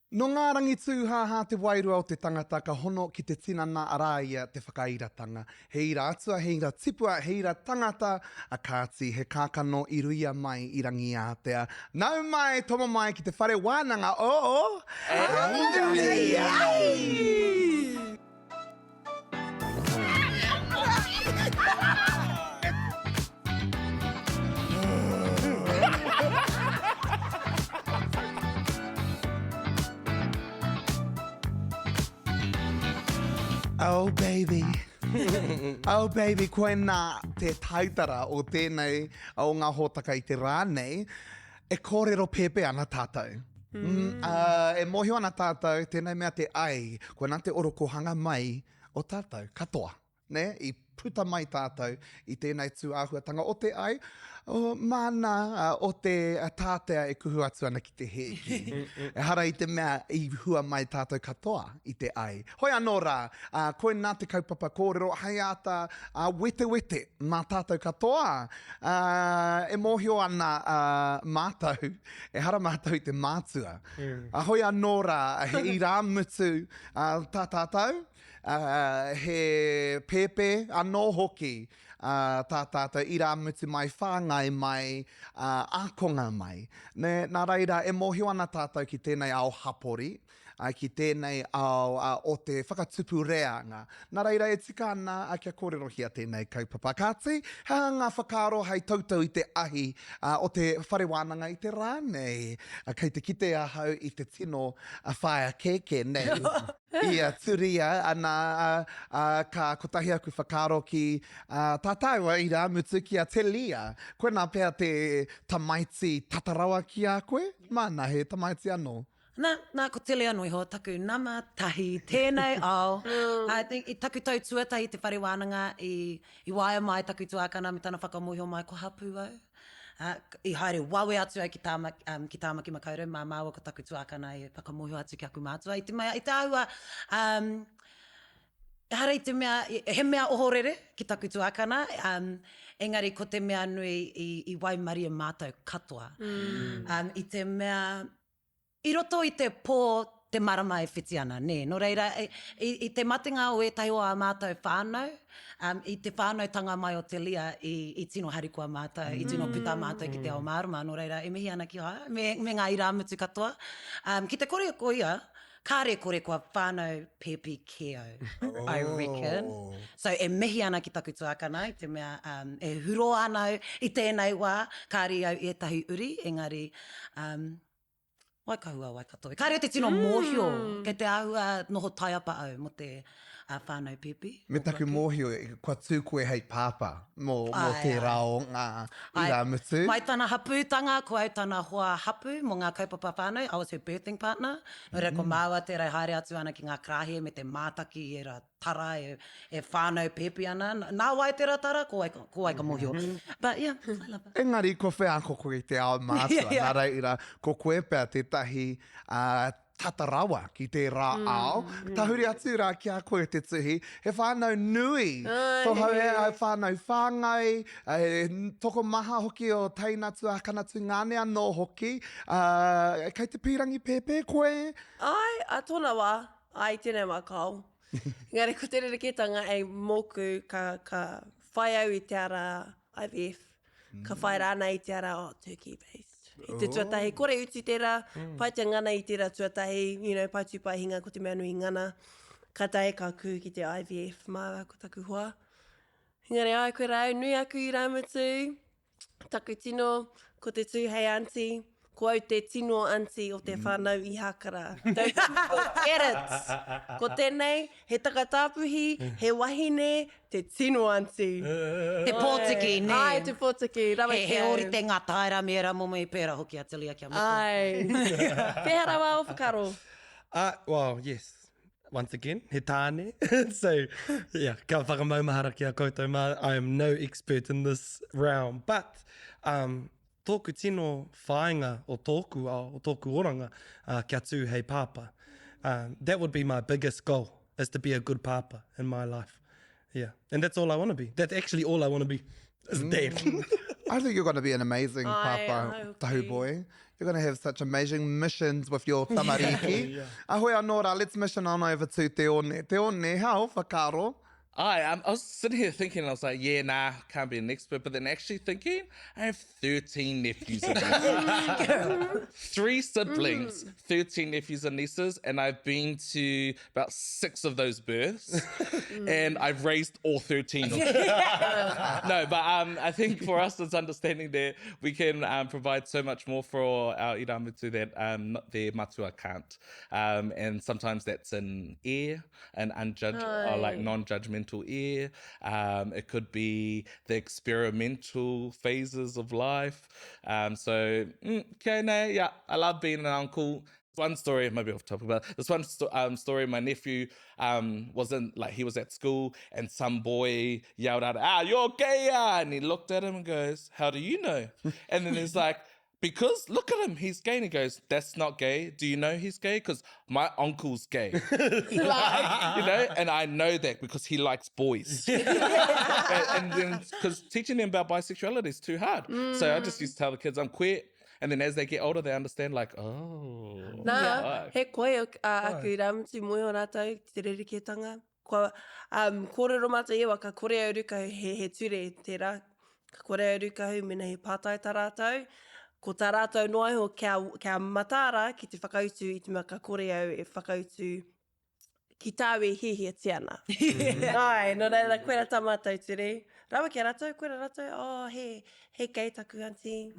Nō ngā rangi tūhāhā te wairua o te tangata ka hono ki te tinana arā ia te whakairatanga. He ira atua, he ira tipua, he ira tangata, a kāti, he kākano i ruia mai i Rangiātea. Nau mai, tomo mai ki te whare wānanga o Rangiātea! Oh baby, oh baby, koinā te taitara o tēnei o ngā hōtaka i te rā nei, e kōrero pēpē ana tātou. Mm. Uh, e mōhio ana tātou, tēnei mea te ai, koinā te orokohanga mai o tātou, katoa. Nē, i puta mai tātou i tēnei tū āhuatanga o te ai, o, māna o te tātea e kuhu atu ana ki te hēki. Ehara i te mea i hua mai tātou katoa i te ai. Hoi anō rā, ā, koinā te kaupapa kōrero hei āta ā, wetewete mā tātou katoa. Ā, e mōhio ana ā, mātou, ehara mātou i te mātua. Mm. Hoi anō rā, he irāmutu ā, tā tātou, Ā, he pēpē anō hoki ā, tā tātou irāmutu mai, whāngai mai, ā, ākonga mai. Nē, nā reira, e mōhio ana tātou ki tēnei ao hapori, ā, ki tēnei ao ā, o te whakatupu reanga. Nā reira, e tika ana ā, kia kōrerohia tēnei kaupapa. Kāti, he aha ngā whakaaro hei toutou i te ahi ā, o te whare wānanga i te rā nei? Ā, kei te kite ahau i te tino whaea kēkē nei. I a Turia, ana, a, a, ka kotahi aku whakaaro ki a, tā tāua irāmutu ki a Telia. Koinā pea te tamaiti tata rawa ki a koe? Māna, he tamaiti anō. Nā, nā, ko Telia noa iho taku nama tahi tēnei ao. I think, i taku tau tuatahi i te whare wānanga, i, i waea mai taku tuakana me tana whakamōhio mai ko hapū au. Ā, i haere wawe atu au ki Tāmaki, um, ki Tāmaki Makaurau, mā māua ko taku tuakana e whakamōhio atu ki aku mātua. I te mea, i te āhua, um, ehara i te mea, he mea ohorere ki taku tuakana, um, engari ko te mea nui i, i waimarie mātou katoa. Mm. Um, i te mea, I roto i te pō te marama e whiti ana, nē. Nō reira, i, i te matenga o ētahi o ā mātou whānau, um, i te whānautanga mai o Te Lia, i, i tino harikoa mātou, i tino puta mātou ki te ao mārama. Nō reira, e mihi ana ki a ia, me, me ngā irāmutu katoa. Um, ki te kore ko ia, kāre kore kua whānau pēpi kē au, I reckon. So, e mihi ana ki taku tuakana i te mea um, e huroa ana au i tēnei wā, kāre au i ētahi uri, engari, um, Waikahua, Waikato. Kāre au te tino mōhio, kei te āhua noho taiapa au mō te whānau pēpi. Me taku mōhio, kua tū koe hei pāpā mō, mō tērā o ngā irāmutu. Mai tana hapūtanga, ko au tana hoa hapū mō ngā kaupapa whānau, I was her birthing partner. Nō reira, ko māua tērā e haere atu ana ki ngā karāhe me te mātaki i ērā tara e, e whānau pēpi ana. Nā wai tērā tara? Ko wai, ko wai ka mōhio. But yeah, I love it. Engari kua wheako koe i te ao mātua, yeah, yeah. nā reira, ko koe pea tētahi uh, tata rawa ki tērā mm, ao. Mm. Tahuri atu rā ki a koe te tuhi, he whānau nui, Tōhau he whānau whāngai, he tokomaha hoki o teina tuakana tungāne anō hoki. Uh, kei te pīrangi pēpē koe? Ai, a tōna wā, ai tēnei wā kao. Engari ko te rerekētanga ei mōku ka, ka whai au i te ara IVF, ka whai rānei i te ara oh, turkey based. I te tuatahi, kore utu tērā, pai te ngana i tērā tuatahi, you know, pai tū pai hinga ko te mea nui ngana. Kātahi ka kū ki te IVF māua ko taku hoa. Engari ai koe rā, nui aku irāmutu, Taku tino, ko te tū hei aunty, ko au te tino aunty o te whānau Ihakara. Don't people get it? Ko tēnei, he takatāpuhi, he wahine, te tino aunty. Te pōtiki, nē. Āe, te pōtiki, rawe ki au. He ōrite ngā tāera me ērā momo i pērā hoki a Tilia ki a Miko. Āe. Pēhea rawa ō whakaaro? Uh, well, yes. Once again, he tāne. so, yeah, ka whakamaumahara ki a koutou mā. I am no expert in this realm. But, um, tōku tino whāinga o tōku ao, o tōku oranga, uh, kia tū hei pāpā. Um, that would be my biggest goal, is to be a good pāpā in my life. Yeah, and that's all I want to be. That's actually all I want to be, is dad. I think you're going to be an amazing Ai, pāpā, ai, tahu hoki. boy. You're going to have such amazing missions with your tamariki. Yeah. Ahoi anō rā, let's mission on over to Te One. Te One, how whakaaro? I, um, I was sitting here thinking, I was like, yeah, nah, can't be an expert. But then actually thinking, I have 13 nephews and nieces. Three siblings, 13 nephews and nieces, and I've been to about six of those births, and I've raised all 13 of them. no, but um, I think for us, it's understanding that we can um, provide so much more for our iramutu that um, not- their matua can't. Um, and sometimes that's an ear, an unjudged, or like Ai. non-judgmental ear. Um, it could be the experimental phases of life. Um, so, mm, okay, yeah, I love being an uncle. One story, it might be off topic, but this one sto- um, story, my nephew um, wasn't like he was at school and some boy yelled out, ah, you're gay, ah," and he looked at him and goes, how do you know? And then he's like, because look at him, he's gay. And he goes, that's not gay. Do you know he's gay? Because my uncle's gay. like, you know, and I know that because he likes boys. and, and then, because teaching them about bisexuality is too hard. So I just used to tell the kids I'm queer. And then as they get older, they understand, like, oh. Nā, fuck. he koe o, a, aku rāmutu moe o rātou ki te rerekētanga. Kua um, kōrero mātou ia wā ka kore au rukahu, he, he ture tērā, ka kore au rukahu mena he pātai tā rātou. Ko tā rātou noa iho kia, kia mataara ki te whakautu i te mea ka kore au e whakautu ki tāu e hiahiatia ana. Ai, nō reira, koira tā mātou ture. Rawa ki a rātou, koira rātou, oh, he, he gay taku auntie.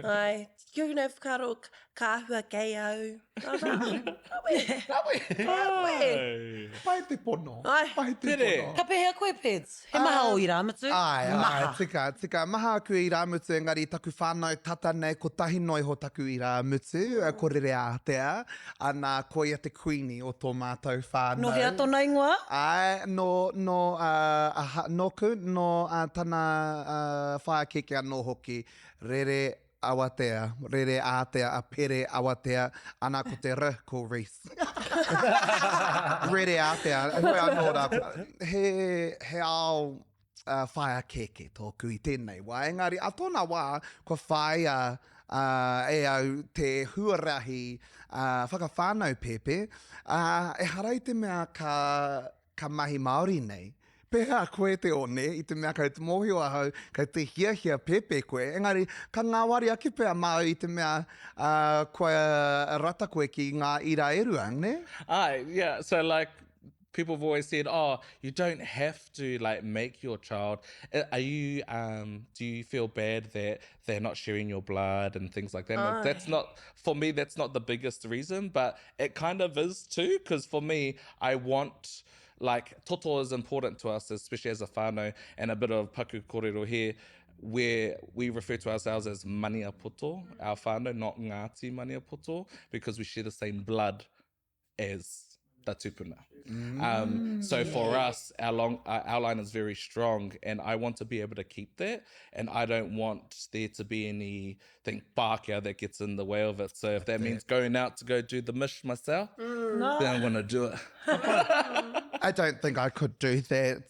Ai, ki au nei whakaaro, ka āhua gay au. Rawe, rawe, Rawe. rawe. Pai te pono. Ai. Pai te Tere. pono. Ka pēhea koe, Peds? He maha o Irāmutu? Ai, ai, Maha. tika, tika. Maha aku irāmutu, engari taku whānau tata nei, kotahi noa iho taku irāmutu, ko Rereātea. Ana, ko ia te kuini o tō mātou whānau. Nō hea tōna ingoa? Āe, nō, nō, uh, aha, nōku, nō uh, tana uh, whaea kēkē anō hoki, Rere Awatea, Rere Ātea, a Pere Awatea, ana ko te R, ko Reese. Rere Ātea, hoi anō rā, he, he ao uh, whaea kēkē tōku i tēnei wā. Engari, a tōna wā, kua whāia uh, e au te huarahi uh, whakawhānau pēpē, uh, ehara i te mea ka, ka mahi Māori nei. Pēhea koe te one, i te mea kei te mōhio ahau, kei te hiahia pēpē koe, engari ka ngāwari ake pea māu i te mea uh, kua rata koe ki ngā ira e rua, nē? Aye, yeah. So like people have always said, oh, you don't have to like make your child. Uh, Are you um do you feel bad that they're not sharing your blood and things like that? And That's not for me that's not the biggest reason, but it kind of is too because for me I want like toto is important to us, especially as a whānau, and a bit of paku kōrero here, where we refer to ourselves as Maniapoto, our whānau, not Ngāti Maniapoto, because we share the same blood as the tupuna. Um, so for us, our long uh, our line is very strong, and I want to be able to keep that, and I don't want there to be anything Pākehā that gets in the way of it. So if that means going out to go do the mish myself, then I'm gonna do it. I don't think I could do that.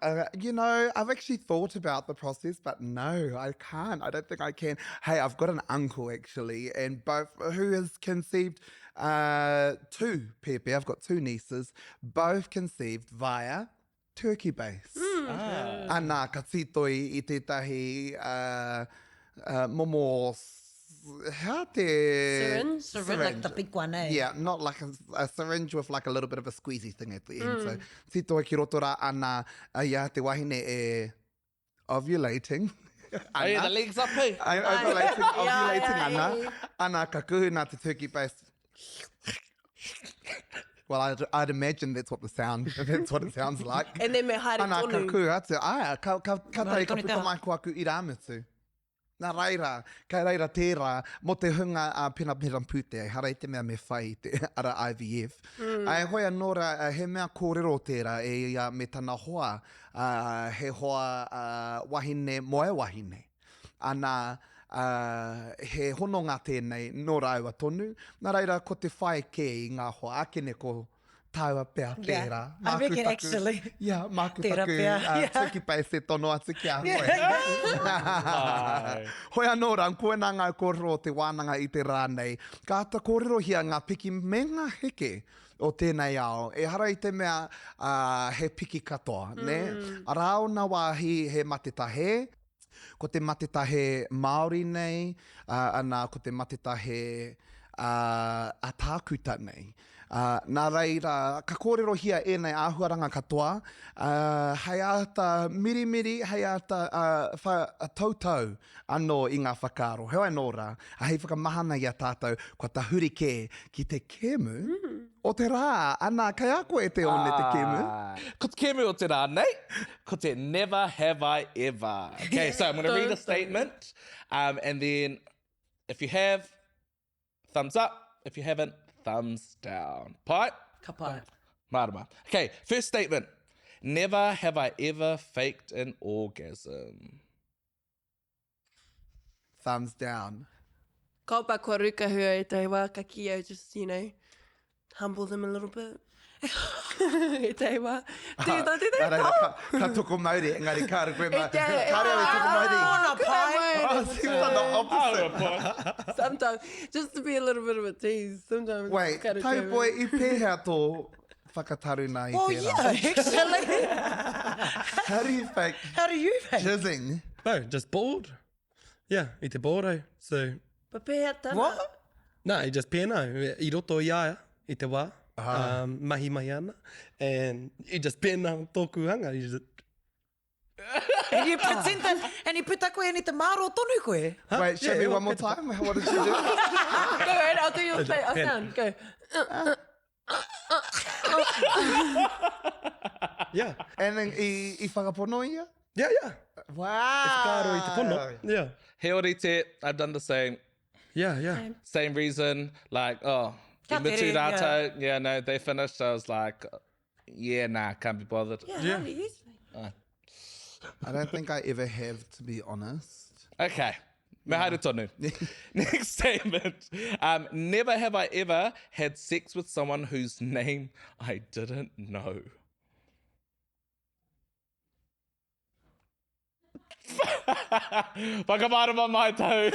I, uh, you know, I've actually thought about the process, but no, I can't. I don't think I can. Hey, I've got an uncle actually, and both who has conceived uh, two pepe. I've got two nieces, both conceived via turkey base. Ah. Ana, ka tītoi i tētahi uh, uh, momo... s- Hea te... Syringe? Syringe, like the big one, eh? Yeah, not like a, a syringe with like a little bit of a squeezy thing at the end. So, tito ki roto rā ana, a ia te wahine e ovulating. Oh, yeah, the legs up, eh? Ai, ovulating, ovulating Yeah, ana. yeah. Ana, ka kuhu nā te turkey base. Well, I'd, I'd imagine that's what the sound, that's what it sounds like. And then me haere Ana, ka tonu. kuhu atu. Aia, ka, ka, ka Haere tahi ka tonu te puta aha. mai ko aku irāmutu. Nā reira, kei reira tērā, mō te hunga a pena pena pūtea, ehara i te mea me whai i te ara IVF. Mm. Ai hoi anō rā, he mea kōrero tērā e ia me tana hoa, uh, he hoa uh, wahine, moe wahine. Ana, uh, he hononga tēnei nō rāua tonu. Nā reira, ko te whai kē i ngā hoa, akene ko Tāua pea tērā. Yeah, I reckon actually. Yeah, māku Tērā taku pea, uh, yeah. turkey base e tono atu ki a koe. Hoi anō rā, koinā ngā kōrero o te wānanga i te rā nei. Ka āta kōrerohia ngā piki me ngā heke o tēnei ao. Ehara i te mea uh, he piki katoa, mm. nē? Arā ōna wāhi he mate tahē, Ko te mate tahe Māori nei, ā, ana, ko te mate tahe, ā, a tākuta nei. Ā, nā reira, ka kōrerohia ēnei āhuaranga katoa, ā, hei āta mirimiri, hei āta, ā, wha, tautau anō i ngā whakaaro. Heoi anō rā, hei whakamahana i a tātou, kua tahuri kē ki te kēmu o te rā. Ana, kei a koe te one te kēmu. Ko te kēmu o te rā nei, ko te never have I ever. Okay, so I'm going to read a statement um, and then if you have, thumbs up. If you haven't, thumbs down. Pai? Ka pai. Mārama. Okay, first statement. Never have I ever faked an orgasm. Thumbs down. Kaopa kua rukahu au ētahi wā, ka kī au just, you know, humble them a little bit. Ētahi wā. Tēnā, tēnā, Nā reira, ka, ka toko mauri, engari kāre koe ma... E te- Kāre au e toko mauri. Ōna pai. Oh, she's done the opposite. Sometimes, just to be a little bit of a tease, sometimes. Wait, gotta tau do boy, it. i pēhea tō whakataruna i Oh tērā? yeah, actually. How do you fake How do you fake? jizzing? No, just bored. Yeah, i te bored au. So, But pēhea tana? What? nā, i just pēnā. I roto i a ia, i te wā. Um, mahi mahi ana. And i just pēnā tōku hanga. I just, And you pretend that, and you puta koe and i te māro tonu koe. huh? Wait, show Yeah, me yeah, one more okay. time. What did you do? Go ahead, I'll do your play. I'll Pen. sound. Go. Yeah. And then i, i whakapono ia? Yeah, yeah. Wow. Whakaaro i te pono. Yeah. He orite, I've done the same. Yeah, yeah. Same reason, like, oh, Ka i mutu tere, yeah. rātou, yeah, no, they finished. I was like, yeah, nah, can't be bothered. Yeah, yeah. how do you say? I don't think I ever have, to be honest. Okay. Me haere tonu. Next statement. Um, never have I ever had sex with someone whose name I didn't know. Whakamārama mai tau.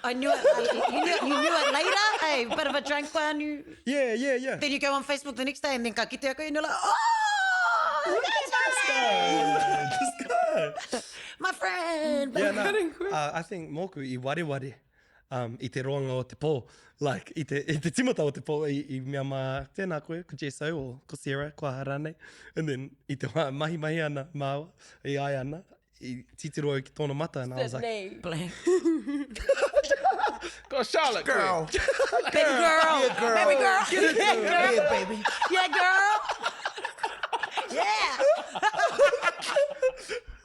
I knew it, I, you, knew, you knew it later, hey, bit of a drunk one, you, Yeah, yeah, yeah. then you go on Facebook the next day and then ka kite koe and you're like, oh, that's my Just go. My friend. Yeah, no, uh, I think mōku i wareware um, i te roanga o te pō. Like, i te, i te timata o te pō, i, i mea mā, tēnā koe, ko Jesso o ko Sarah, ko aha rānei. And then, i te wā mahi mahi ana māua, i ai ana, i titiro au ki tōna mata, and I was like, Sydney. Blank. Ko Charlotte koe. Girl. Baby girl. Yeah, girl. Baby girl. Yeah, girl. Yeah, baby. Yeah, girl. Yeah.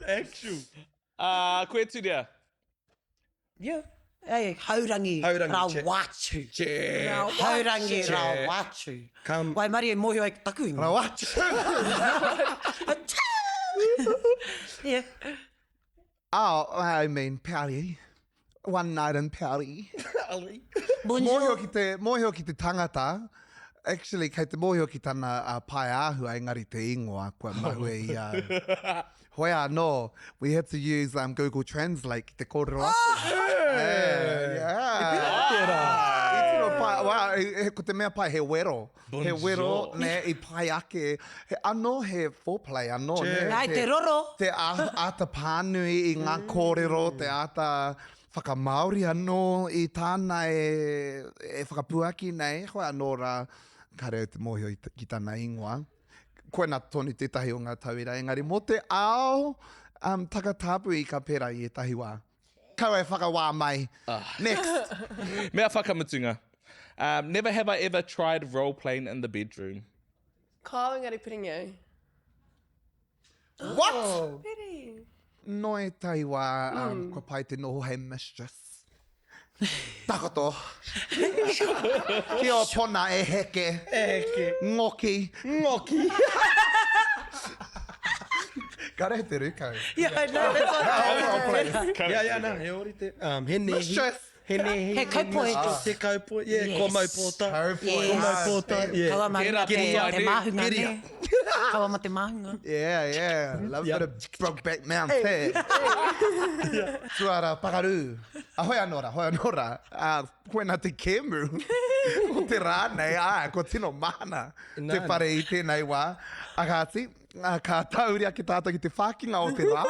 actual. Uh, koe Turia. Yeah. Hey, haurangi, Haurangi, che. rawachu. Che. Haurangi, Che. rawachu. Come. Wai Maria, mōhio ai taku ingoa. Rawachu. Yeah. Oh, I mean, Paris. One night in Paris. Bonjour. Mōhio ki te, mōhio ki te tangata, actually, kei te mōhio ki tana uh, pae āhua, engari te ingoa kua mahue i au. Hoi anō, we had to use um, Google Translate ki te kōrero atu. Yeah. yeah. I tino pai, wow, e, e, ko te mea pai, he wero. He wero, Bonjour. ne, i pai ake. He, anō he foreplay, anō. Ne, Ai, te roro. Te āta pānui i ngā kōrero, te āta whakamāori anō i tāna e, e whakapuaki nei, hoi anō rā, kāre au te mōhio i, ki tana ingoa. Koina tonu tētahi o ngā tauira, engari mō te ao um, takatāpui ka pērā i ētahi wā. Kaua e whakawā mai. Next. Mea whakamutunga. Um, never have I ever tried role playing in the bedroom. Kao engari piringi au. What? Piri. No ētahi wā, um, kua pai te noho hei mistress. Takoto. Ki o pona e heke. E heke. Ngoki. Ngoki. Kare he te rukau. Yeah, I know, that's what I Role play. Yeah, yeah, no, he orite. Um, he nehi. Mistress. He nehi. He kaupoi. He kaupoi, yeah, Yes. kua mau pōtae. Kaupoi. Kua mau pōtae, yeah. Kaua ma Tērā te, pōtae, te nē. māhunga, Giddy nē. up. Kaua ma te māhunga. Yeah, yeah. Love Yep. bit of Brokeback Mountain. Tuara pakaru. A hoi anō rā, hoi anō rā. Uh, koina te kēmu o te rā nei. Ā, kua tino mahana te Nāna. whare i tēnei wā. A kāti, ā, ka tāuri ake tātou ki te whākinga o te rā.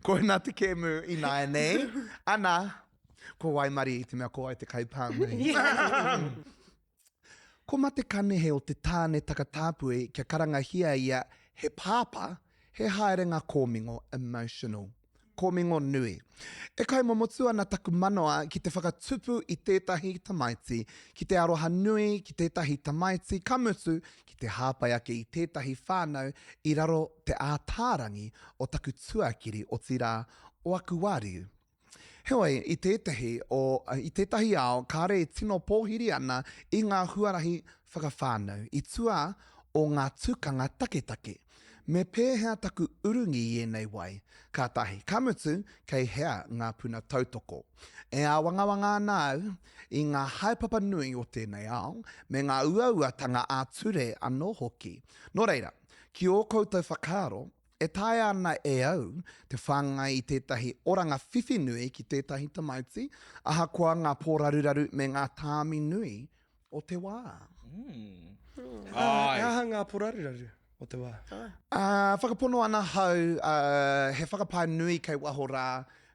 Koina te kēmu ināianei. Ana, ko waimarie i te mea ko wai te kaipānui. Ko mate kanehe o te tāne takatāpui kia karangahia ia he pāpā, he haerenga kōmingo, emotional. Kōmingo nui. E kaimomotu ana taku manawa ki te whakatupu i tētahi tamaiti, ki te aroha nui ki tētahi tamaiti, ka mutu, ki te hāpai ake i tētahi whānau i raro te ātārangi o taku tuakiri otirā o aku wāriu. Heoi, i tētahi o, i tētahi ao kāre e tino pōhiri ana i ngā huarahi whakawhānau, i tua o ngā tukanga taketake. Me pēhea taku urungi i ēnei wai? Ka tahi, ka mutu, kei hea ngā puna tautoko? E āwangawanga ana au i ngā haepapa nui o tēnei ao, me ngā uauatanga ā-ture anō hoki. Nō reira, ki ō koutou whakaaro, E taea ana e au te whāngai i tētahi oranga whiwhi nui ki tētahi tamaiti, ahakoa ngā pōraruraru me ngā tāmi nui o te wā. He aha ngā pōraruraru o te wā? Whakapono ana hau, he whakapae nui kei waho rā,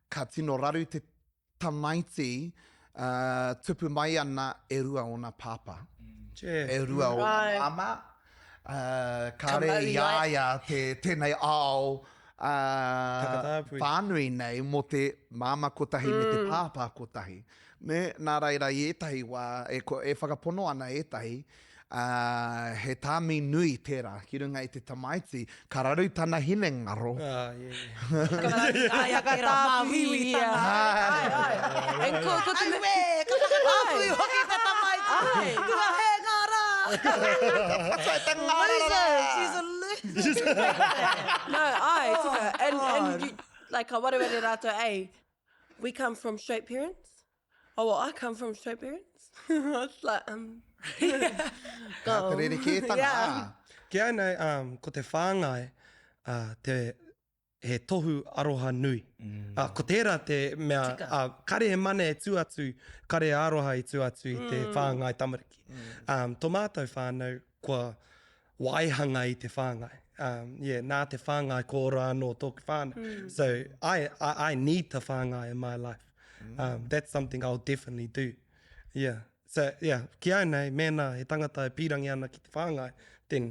ka tino raru te tamaiti tupu mai ana e rua ōna pāpā, e rua ōna māmā, kāre i a ia tēnei ao whānui nei mō te māmā kotahi me te pāpā kotahi. Nā reira i ētahi wā e whakapono ana ētahi, Ā, he tāmi nui tērā ki runga i te tamaiti, ka raru tana hinengaro. Ah, yeah, yeah. Ai, a tērā māuiuitanga. Ai, ai. And ko, ko te mea... Auē, ka whakatāpui hoki te tamaiti. Ai. Kua hē ngā rā. Loser, she's a loser. No, ai, tika. And, and you, like, ka wareware rātou, ei, we come from straight parents. Oh, well, I come from straight parents. It's like, um... Ka te rerekētanga. Yeah. Ki au nei, um, ko te whāngai, uh, te, he tohu aroha nui. Mm. Uh, ko tērā te mea, uh, kare he mana e tū atu, kare aroha i tū atu i te mm. whāngai tamariki. Mm. Um, tō mātou whānau, kua waihanga i te whāngai. Um, yeah, nā te whāngai ko ora anō tōku whānau. Mm. So I, I, I need te whāngai in my life. Mm. Um, that's something I'll definitely do. Yeah. So, yeah, ki au nei, mēnā he tangata e pīrangi ana ki te whāngai, then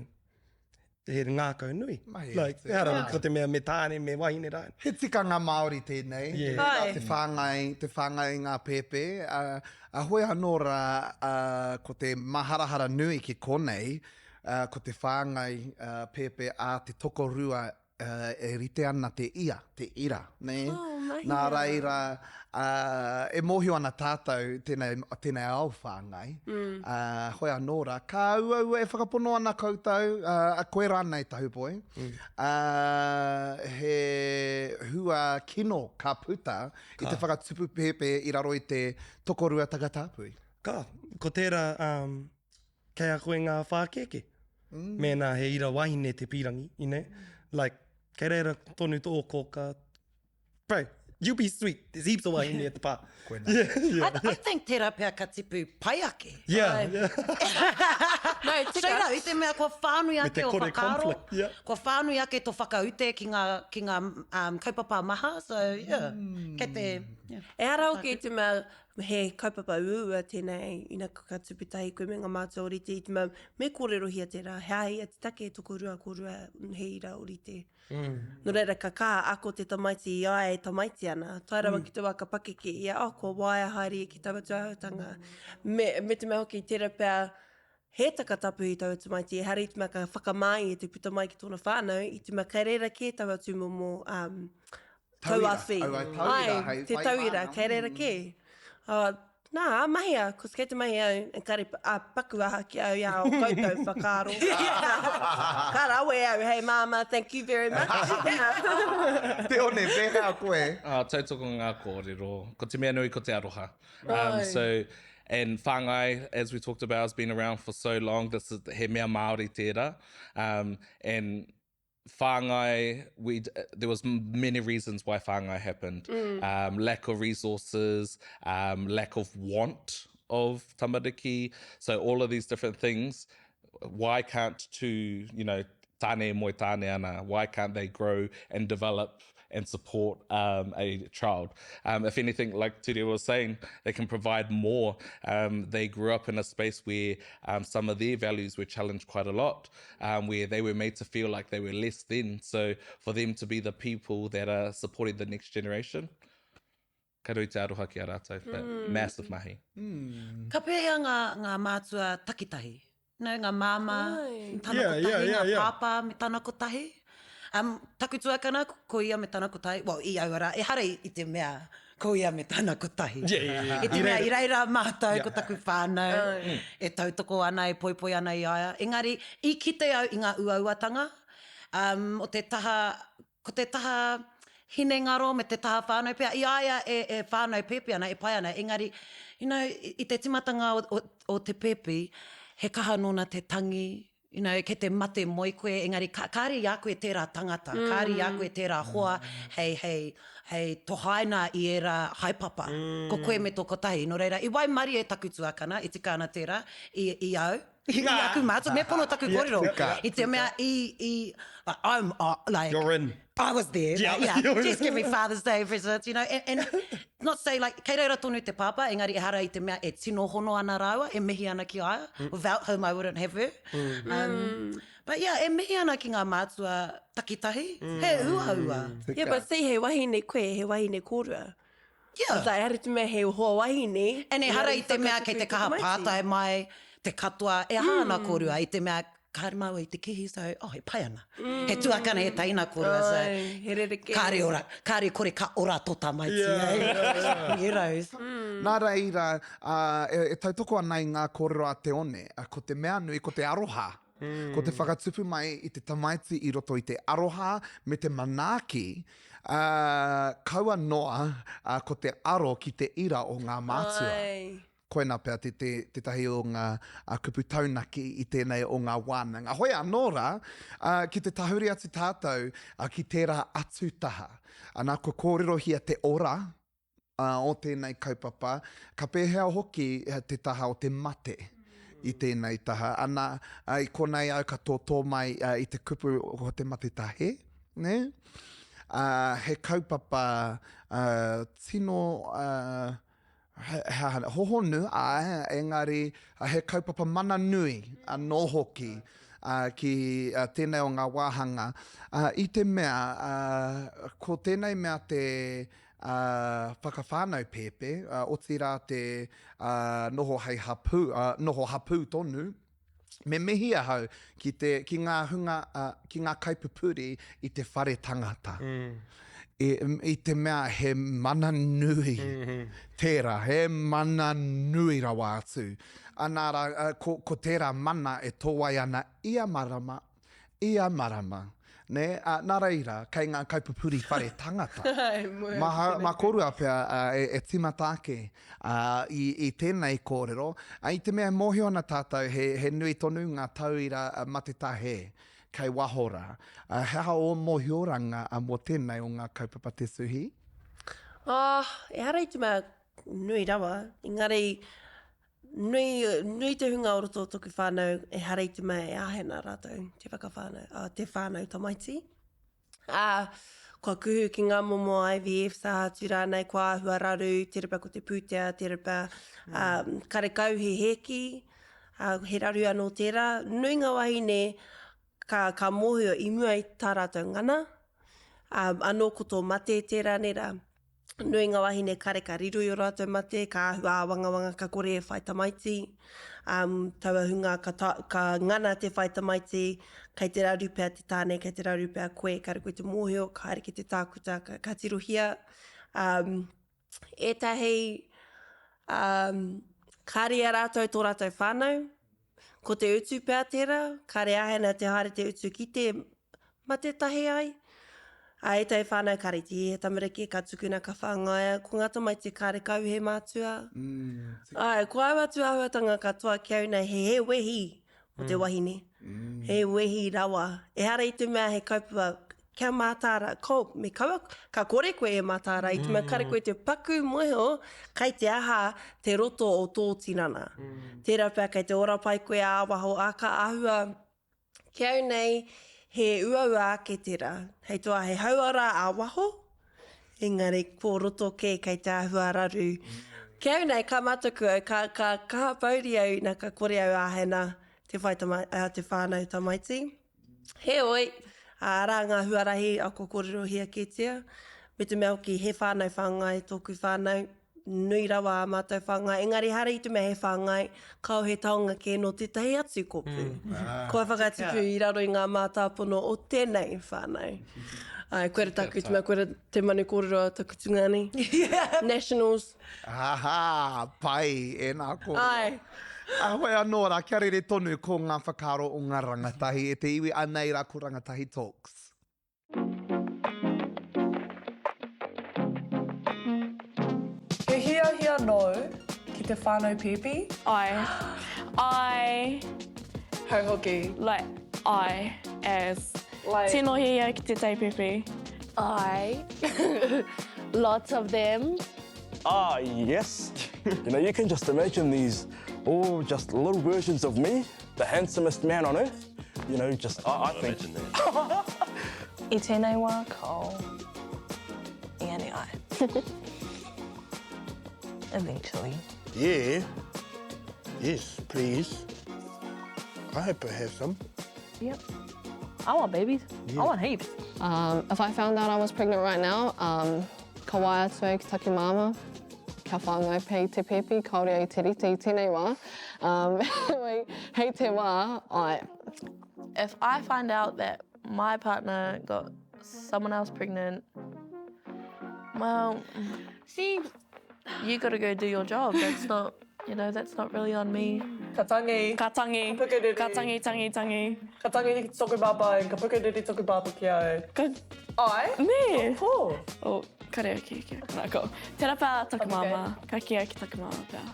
he ngākau nui. Mahi like, atu. ehara yeah. ko te mea me tāne, me wahine rānei. He tikanga Māori tēnei, yeah. Ai. te whāngai, te whāngai i ngā pēpē. Uh, a hoi anō rā, uh, ko te maharahara nui ki konei, uh, ko te whāngai uh, pēpē a te tokorua uh, e rite ana te ia, te ira, nē? Oh, mahi Nā reira, uh, e mōhio ana tātou tēnei, tēnei ao whāngai, mm. uh, hoi anō rā, ka uaua e whakapono ana koutou, uh, koe rānei Tahupoi, mm. uh, he hua kino ka puta ka. i te whakatupu pēpē i raro i te tokorua takatāpui. Ka, ko tērā, um, Kei a koe ngā whākeke. Mm. Mēnā he ira wahine te pīrangi, you know? Like, kei reira tonu tō kōka. Bro, you'll be sweet. There's heaps of wahine at the pā. Koina. Yeah, yeah. I, I think tērā pea ka tipu pai ake. Yeah, yeah. No, tika. Straight up, i te mea kua whānui Me te ake o kore whakaaro, conflict, yeah. kua whānui ake tō whakaute ki ngā, ki ngā um, kaupapa maha, so yeah, mm. kei te... Yeah. Ehara hoki i te mea He kaupapa uaua tēnei ina ka tupu tahi koe me ngā mātua ōrite i te mea me kōrerohia tērā, he aha ia te take tokorua kōrua he ira ōrite. Nō reira ka kaha ako te tamaiti i a ia e tamaiti ana, tae rawa ki te wā ka pakeke ia, oh kua waea haere ia ki taua tūāhuatanga. Me, me te mea hoki tērā pea he takatapu i taua tamaiti, ehara i te mea ka whakamā ia te puta mai ki tōna whānau, i te mea kei reira kē taua tūmomo um, Tauira, tauawhi. aua, tauira, Ai, hei te whai tauira, whānau. kei reira kē. Uh, Nā, mahia, cos kei te mahi au, engari a paku aha ki au i a o koutou whakaaro. Ka rawe au, hei māmā, thank you very much. Te One, pēhea koe? Ah, tautoko ngā kōrero. Ko te mea nui ko te aroha. Um, so, and whāngai, as we talked about, has been around for so long. This is, he mea Māori tērā. Um, and whāngai, we, there was many reasons why whāngai happened. Mm. Um, lack of resources, um, lack of want of tamariki. So all of these different things, why can't two, you know, tāne moe tāne ana, why can't they grow and develop and support um, a child. Um, if anything, like Turia was saying, they can provide more. Um, they grew up in a space where um, some of their values were challenged quite a lot, um, where they were made to feel like they were less than. So for them to be the people that are supporting the next generation, ka nui te aroha ki a rātou, but mm. massive mahi. Mm. Ka pēhea ngā, ngā mātua takitahi? No, ngā māmā, tana yeah, kotahi, yeah, yeah, ngā yeah. pāpā me tana kotahi. Um, taku tuakana, ko ia me tana kotahi, well, i aua rā, ehara i, i te mea, ko ia me tana kotahi. Yeah, yeah, yeah. I te mea, i reira mātou, yeah. ko taku whānau, mm. e tautoko ana, e poipoi ana i a ia. Engari, i kite au i ngā uauatanga, um, o te taha, ko te taha hinengaro me te taha whānau pea, i a ia e, e whānau pēpi ana, e pai ana, engari, you know, i, i te timatanga o, o, o te pēpi, he kaha nōna te tangi, you know, kei te mate moe koe, engari ka, kāre i a koe tērā tangata, mm. kāre i a koe tērā hoa hei, hei, hei tohaina i ērā haepapa. Mm. Ko koe me tō kotahi. Nō reira, i waimarie taku tuakana, e tika ana tērā, i, i au, i aku mātua, me pono taku kōrero. I te mea, i, i, I'm, uh, like, You're in. I was there. Yeah, like, yeah. Just give me Father's Day presents, you know. And, and not say, like, kei reira tonu te pāpā, engari ehara i te mea e tino hono ana rāua, e mihi ana ki a ia. Mm. Without him, I wouldn't have her. Mm. Um, mm. But yeah, e mihi ana ki ngā mātua takitahi, mm. he uaua. Yeah, but see, he wahine koe, he wahine kōrua. Yeah. It's like, ehara i te mea he hoa wahine. And ehara i te mea kei te kaha pātai mai te katoa, e aha ana mm. kōrua, i te mea kāre māua i te kihi, so, oh, e pai ana. Mm. He tuakana, he teina kōrua, so, Ai, he rerekē. kāre ora, kāre kore ka ora tō tamaiti, yeah, eh? Yeah, yeah. You know. Mm. Nā reira, uh, e, e tautoko ana i ngā kōrero a Te One, ko te mea nui, ko te aroha. Mm. Ko te whakatupu mai i te tamaiti i roto i te aroha me te manaaki, uh, kaua noa uh, ko te aro ki te ira o ngā mātua. Ai. Koina pea te, te, tētahi o ngā uh, kupu taunaki i tēnei o ngā wānanga. Hoi anō rā, uh, ki te tahuri atu tātou uh, ki tērā atu taha. Ana, kua kōrerohia te ora uh, o tēnei kaupapa, ka pēhea hoki te taha o te mate i tēnei taha. Ana, uh, i konei au ka tōtō mai uh, i te kupu o te mate tahe, ne? Uh, he kaupapa uh, tino uh, he, he, hohonu, āe, engari he kaupapa mana nui anō hoki uh, ki uh, tēnei o ngā wāhanga. Uh, I te mea, uh, ko tēnei mea te uh, whakawhānau pēpē, uh, otirā te uh, noho hei hapū, uh, noho hapū tonu, me mihi ahau ki, te, ki ngā hunga, uh, ki ngā kaipupuri i te whare tangata. Mm. I, I te mea he mana nui mm -hmm. tērā, he mana nui rawa atu. Anā rā, uh, ko, ko tērā mana e tōwai ana ia marama, ia marama. Nē? Ā, nā reira, kei ngā kaipupuri whare tangata. Mā, mā kōrua pea e, e tīmata ake ā, i, i tēnei kōrero, ā, i te mea e mōhio ana tātou he, he nui tonu ngā tauira mate tāhē kei waho rā. Ā, he aha ō mōhioranga mō tēnei o ngā kaupapa te suhi? Oh, ehara i te mea nui rawa, engari Nui, nui te hunga o roto o toku whanau ehara i te mea e āhei ana rātou te whakawhānau, ā, te whānau tamaiti. Ā, kua kuhu ki ngā momo IVFs aha atu rānei, kua āhua raru, tērā pea ko te pūtea, tērā pea, ā, karekau he hēki, ā, he raru anō tērā. Nui ngā wahine ka, ka mōhio i mua i tā rātou ngana, ā, anō ko tō mate tērā, nē rā. Nui ngā wahine kare ka riro i o rātou mate, ka āhua āwangawanga ka kore e whai tamaiti. Um, taua hunga ka, ta, ka ngana te whai tamaiti, kei te raru pea te tāne, kei te raru pea koe, kare koe te mōhio, ka haere ki te tākuta, ka, ka tirohia. Um, ētahi, Um, kāre i a rātou tō rātou whānau. Ko te utu pea tērā, kāre āhena te haere te utu ki te mate tahi ai. Ā, ētahi whānau kāre te hiahia tamariki, ka tukuna ka whāngaia, ko ngā tamaiti kāre kau he mātua. Āe, ko aua tūāhuatanga katoa ki au nei he he wehi o te wahine. He wehi rawa. Ehara i te mea he kaupapa kia mātāra, ko, me kaua, ka kore koe e mātāra i te mea kare koe te paku moeo kai te aha te roto o tō tinana. Tērā pea kei te ora pai koe ā-waho, ā, ka āhua ki au nei he uaua ake tērā. Hei toa he hauora ā-waho, engari ko roto kē kei te āhua raru. Ki au nei, ka mataku au, ka, ka kaha pouri au ina ka kore au āhena te whai tama, te whānau tamaiti. Heoi, arā ngā huarahi kua kōrerohia kētia, me te mea hoki he whānau whāngai tōku whānau, nui rawa ā mātou whāngai, engari ehara i te mea he whāngai, kāo he taonga kē nō tētahi atu kōpū. Kua whakatipu i raro i ngā mātāpono o tēnei whānau. Āe, koira tāku te mea, koira te manu kōrero a taku tungāne. Nationals. Aha, pai, ēnā kōrero. Āe. Heoi anō rā, kia rere tonu ko ngā whakaaro o ngā rangatahi e te iwi, anei rā ko Rangatahi Talks. He hiahia nōu ki te whānau pēpi? Āe. I. Hau hoki. Like, I, as. Like. Tino hiahia ki te tei pēpi. Āe. Lots of them. Ah, yes. You know, you can just imagine these all just little versions of me, the handsomest man on earth. You know, just, I, I think. Imagine that. I tēnei wā, kao. Engari ai. Eventually. Yeah. Yes, please. I hope I have some. Yep. I want babies. I want heaps. Um, if I found out I was pregnant right now, um, ka waea atu au ki taku māmā, kia whāngai pea i te pēpi, kāore au i te rite i tēnei wā. Um, anyway, hei te wā, āe. If I find out that my partner got someone else pregnant, well, See, you gotta go do your job. That's not, you know, that's not really on me. Ka tangi. Ka tangi. Ka pukeriri. Ka tangi, tangi, tangi. Ka tangi ki toku pāpā and ka pukeriri toku pāpā ki au. Ka... Ai? Nē. Of course. Oh, kare au ki, ki, nā, ko. Tērā pea taku māmā. Ka kī au ki taku māmā pea.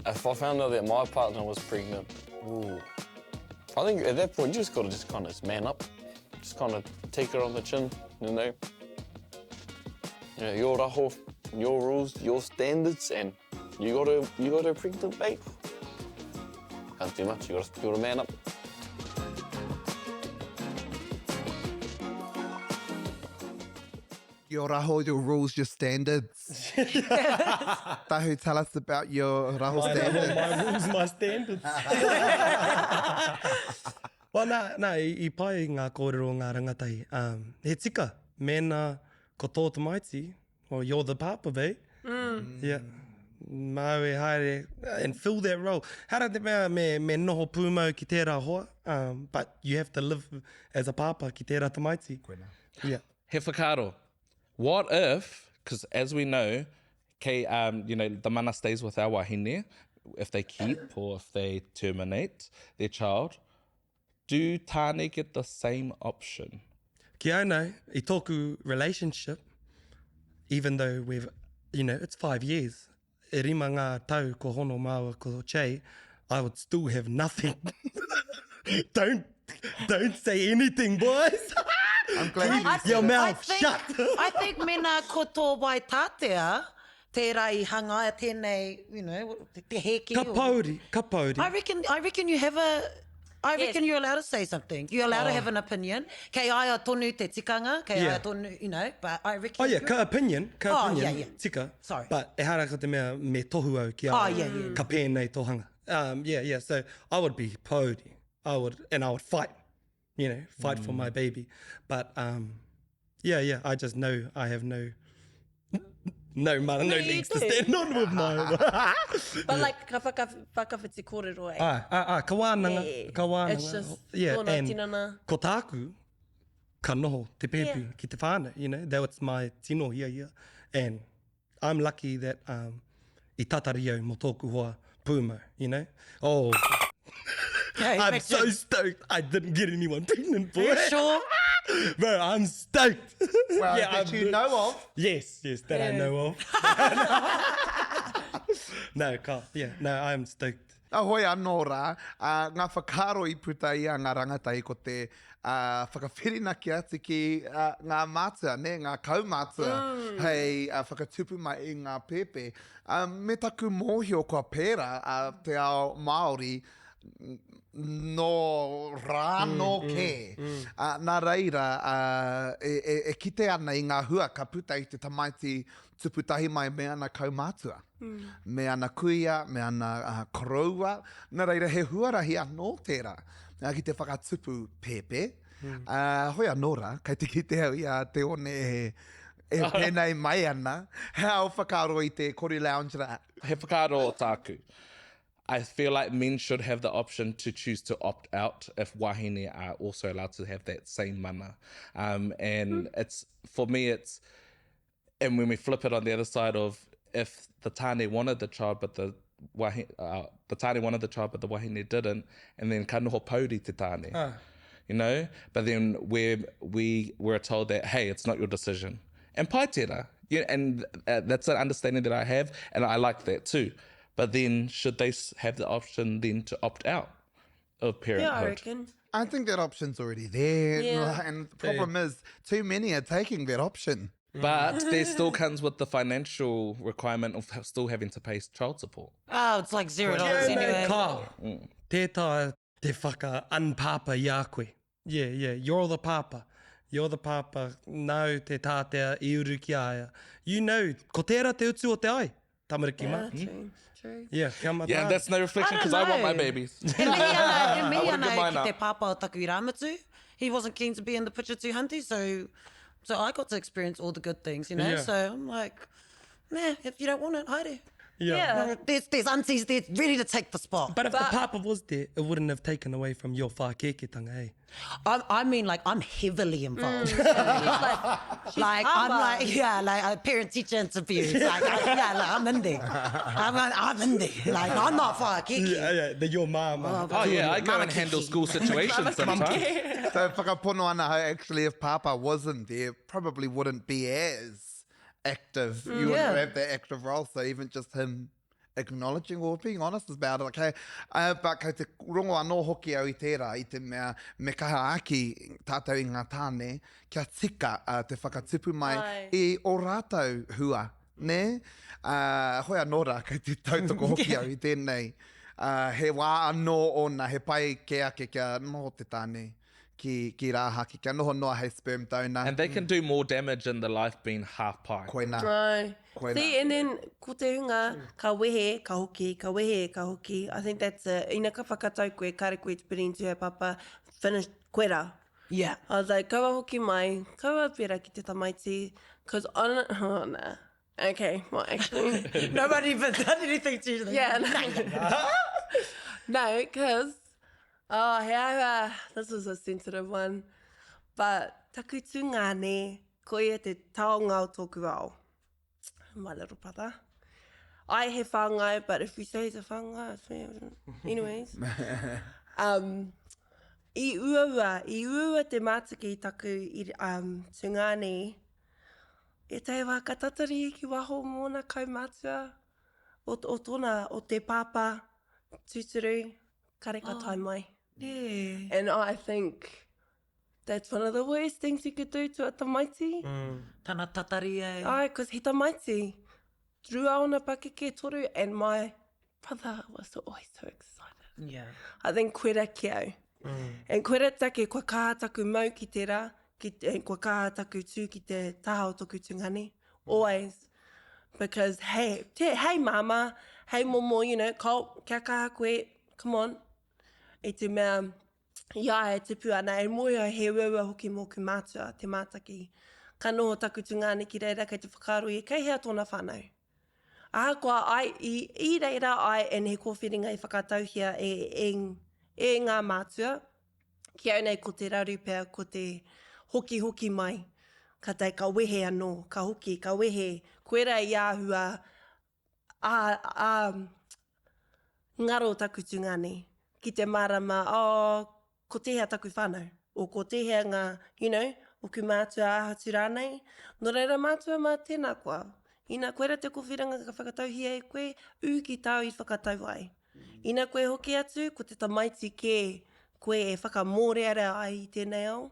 If I found out that my partner was pregnant, ooh. I think at that point you just gotta just kind of man up. Just kind of take it on the chin, you know. You know, your raho, your rules, your standards, and you got to, you got to pregnant, mate. Can't do much, you got to, you got to man up. Your raho, your rules, your standards. Tahu, tell us about your raho My standards. My rules, my standards. well, nā, nā, i, i pai ngā kōrero o ngā rangatahi. Um, he tika, mēnā ko tō tamaiti, well, you're the papa, babe. Mm. Yeah. Māu e haere and fill that role. Hara te mea me, me noho pūmau ki tērā hoa, um, but you have to live as a pāpā ki tērā tamaiti. Koina. Yeah. He whakaaro. What if, because as we know, kei, um, you know, the mana stays with our wahine if they keep or if they terminate their child, do tāne get the same option? Ki au nei, i tōku relationship, even though we've, you know, it's five years, e rima ngā tau ko hono māua ko Che, I would still have nothing. don't, don't say anything, boys! I'm glad you Keep your mouth I think, shut! I think mena ko tō Waitātea, tērā i hangaia tēnei, you know, te hēki. Ka pouri, ka pouri. I reckon, I reckon you have a, I reckon you're allowed to say something. You're allowed to have an opinion. Kei aia tonu te tikanga, kei Yeah. aia tonu, you know, but I reckon. Oh yeah, ka opinion, ka Oh, opinion, yeah, yeah. tika. Sorry. But ehara ko te mea me tohu au ki a Oh, yeah, yeah. ka pēnei tō hanga. Um, yeah, yeah, so I would be pouri. I would, and I would fight, you know, fight for my baby. But um, yeah, yeah, I just know I have no, no mana, no, No, you legs to do. stand on with my. But like, ka whaka, whakawhiti kōrero, eh? Ā, ā, ā, ka wānanga, Yeah. ka wānanga. It's just yeah, tōna and tinana. Ko tāku, ka noho te pēpi Yeah. ki te whānau, you know, that was my tino hiahia. And I'm lucky that um, I tatari au mō tōku hoa pūmau, you know? Oh, Hey, I'm picture. so stoked I didn't get anyone pregnant, boy. Are you sure? Bro, I'm stoked. Well, Yeah, that I'm you know of. Yes, yes, that I know of. no, ka, yeah, no, I'm stoked. Ahoi anō rā, ā, ngā whakaaro i puta i a ngā rangatahi ko te ā, whakawhirinaki atu ki ā, ngā mātua, nē, ngā kaumātua hei ā, whakatupu mai i ngā pēpē. Ā, me taku mōhio kua pērā ā, te ao Māori nō rā anō kē. Ā, nā reira, ā, e, e, e kite ana i ngā hua ka puta i te tamaiti tupu tahi mai me ana kaumātua, me ana kuia, me ana koroua, nā reira he huarahi anō tērā ki te whakatupu pēpē. Hoi anō rā, kei te kite au i a Te One e, e pēnei mai ana, he ao whakaaro i te Kori Lounge rā. He whakaaro tāku. I feel like men should have the option to choose to opt out if wahine are also allowed to have that same mana. Um, and it's, for me, it's, and when we flip it on the other side of if the tane wanted the child but the wahi, uh, the tane wanted the child but the wahine didn't, and then ka noho pouri te tane. Ah. You know? But then we we were told that, hey, it's not your decision. And pai tērā. Yeah, and uh, that's an understanding that I have, and I like that too. But then should they have the option then to opt out of parenthood? Yeah, I reckon. I think that option's already there. Yeah. And the problem is, too many are taking that option. But there still comes with the financial requirement of still having to pay child support. Oh, it's like $0 Yeah, anyway. Ka, tē taea te whaka unpāpā i a koe. Yeah, yeah, you're the pāpā. You're the pāpā, nāu te tātea i uru ki a ia. You know, ko tērā te utu o te ai, tamariki mā. Yeah, true, true. Yeah, kia mataara. Yeah, that's no reflection I don't because I, want my know. babies. E mihi ana, e mihi I wouldn't ana give mine ki te up. pāpā o taku irāmutu. He wasn't keen to be in the picture too hunty, so so I got to experience all the good things, you know? Yeah. So I'm like, nah, if you don't want it, haere. Yeah. Yeah. There's, there's aunties there ready to take the spot. But if the pāpā was there, it wouldn't have taken away from your whākēkētanga, eh? I, I mean, like, I'm heavily involved. Mm. She's like, Like, I'm Papa. like, yeah, like uh, parent teacher interviews. Like, I, yeah, like, I'm in there. I'm, I'm in there. Like, I'm not whakeke. Yeah, yeah, the, your mama. Oh yeah, I go Mama and handle Kiki. school situations sometimes. So whakapono ana hau, actually, if Papa wasn't there, probably wouldn't be as active. You wouldn't Yeah. have that active role. So even just him acknowledging or being honest about it, like, hey, uh, but kei te rongo anō hoki au i tērā, i te mea me kaha aki tātou i ngā tāne, kia tika uh, te whakatupu mai Ai. i o rātou hua, nē? Uh, hoi anō rā, kei te tautoko hoki au i tēnei. Uh, he wā anō ōna, he pai ke ake kia noho te tāne ki, ki rāhaki, kia noho noa hei sperm donor. And they can do more damage in the life being half pie. Koina. No. Koina. See, and then ko te hunga, ka wehe, ka hoki, ka wehe, ka hoki. I think that's it. Ina ka whakatau koe, kare koe te piri into papa, finish, koe rā. Yeah. I was like, kaua hoki mai, kaua pera ki te tamaiti, cause on, oh, nah. Okay, well, actually. Nobody even done anything to you. Yeah. No, no, cause, oh, he aua, this is a sensitive one, but taku tungāne, ko ia te taonga o tōku ao. My little brother. I he whāngai, but if you say he's a whāngai, it's anyways. Um, i uaua, i uaua te mātaki i taku i, um, tungāne, e te wā ka tatari ki waho mōna kaumātua o, o tōna, o te pāpā tūturu, kare ka tae mai. Yeah. And I think that's one of the worst things you could do to a tamaiti. Tana tatari e. Ai, cause he tamaiti. Rua ona pakeke toru and my brother was always so excited. Yeah. I think koera ki au. And koera take, kua kaha taku mau ki te rā, ki, and kua kaha taku tū ki te taha o toku tungane. Always. Because, hey, te, hey mama, hey momo, you know, kao, kia kaha koe, come on. I te mea, i a ia e tupu ana, e mōhio he uaua hoki mōku mātua, te mātaki. Ka noho taku tungāne ki reira, kei te whakaaro ia, kei hea tōna whānau. Ahakoa ai, i, i reira ai, and he kōwhiringa i whakatauhia e, e, e ngā mātua, ki au nei ko te raru pea, ko te hokihoki mai, ka tae ka wehe anō, ka hoki, ka wehe, koira i āhua Ā, ā, ngaro taku tungāne ki te mārama, oh, ko tēhea taku whānau, o ko tēhea ngā, you know, oku mātua aha atu rānei. Nō reira, mātua mā, tēnā koa. Ina koira te kōwhiringa ka whakatauhia e koe, ū ki tāu i whakatau ai. Ina koe hoki atu, ko te tamaiti kē koe e whakamōrearea ai i tēnei ao.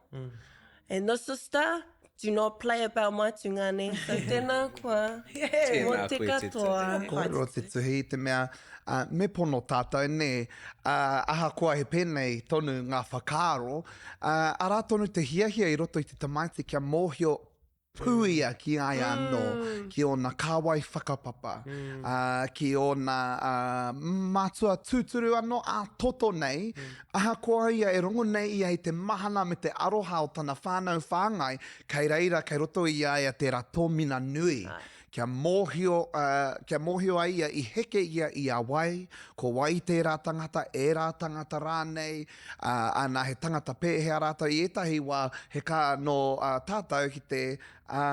And the sister, do not play about my tungane. So tēnā koa, mō te katoa. Kōrero te tuhi i te mea, me pono tātou, nē, ahakoa he pēnei tonu ngā whakaaro, arā tonu te hiahia i roto i te tamaiti kia mōhio pū ia ki a ia anō, ki ōna kāwai whakapapa, ā, ki ōna mātua tūturu anō ā-toto nei, ahakoa ia e rongo nei ia i te mahana me te aroha o tana whānau whāngai, kei reira, kei roto i a ia tērā tōmina nui, kia mōhio, ā, kia mōhio ai ia i heke ia i a wai, ko wai tērā tangata, ērā tangata rānei, ā, ana he tangata pēhea rātou i ētahi wā he kaha nō tātou ki te, ā,